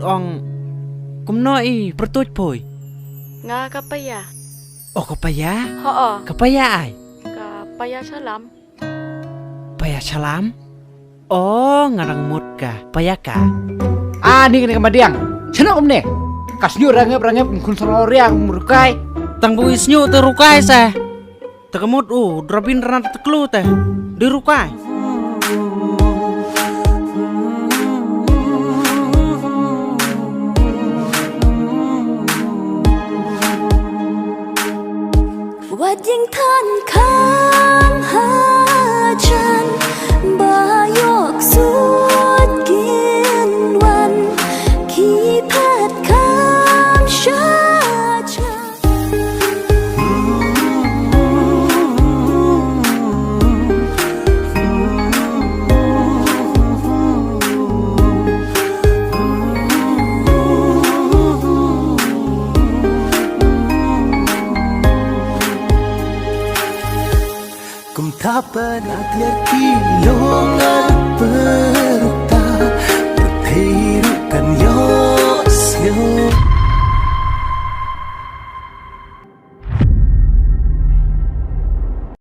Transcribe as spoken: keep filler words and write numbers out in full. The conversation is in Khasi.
ong kumno i pyrtuit poi? Nga ka paya. O ka paya? Ho o. Ka paya ai? Ka paya shalam. Paya shalam? O nga rang mut ka paya ka. Ah ni ka madiang. Chano kumne? Ka snyu rangep rangep kum khun sarong riang kum rukai. Tang bu i snyu te rukai sa. Te ka mut u drabin rana te klu te di rukai. Wat jing than kham hajan ba yok sut kin wan ki that kham shajan. Kumta pynakler ki long ar peruk